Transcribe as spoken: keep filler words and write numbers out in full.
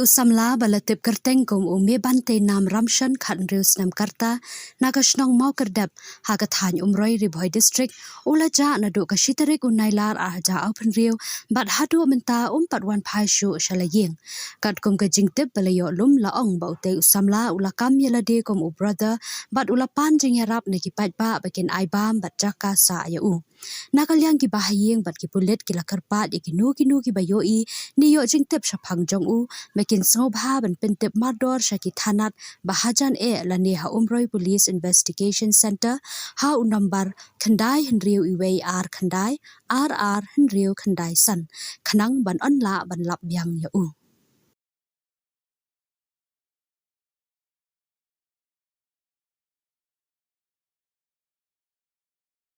Samla ba la tip kyrteng kum u Mebanteinam Ramshan, khathynriew snem ka rta, na ka shnong Mawkyrdep, ha ka thaiñ Umroi, Ri Bhoi District, u la jah naduh ka shi tarik u Nailar ar hajar arphew hynriew, bad haduh mynta um pat wan phai shuh sha la ïing. Katkum ka jingtip ba la ïoh lum, la ong ba utei u samla u la kam ïa lade kum u brother, bad u la pan jingïarap na ki paidbah ba kin ai bam bad jaka sah ïa u. Na ka liang ki bahaïing bad ki pulit ki la kyrpad ïa kino kino kiba ïohi ne ïoh jingtip shaphang jong u, ba kin sngewbha ban pyntip mardor sha ki thanat ba hajan eh lane ha Umroi Police Investigation Centre, ha u nombar khyndai hynriew wei ar khyndai, ar ar hynriew khyndai san, khnang ban ym lah ban lap biang ïa u.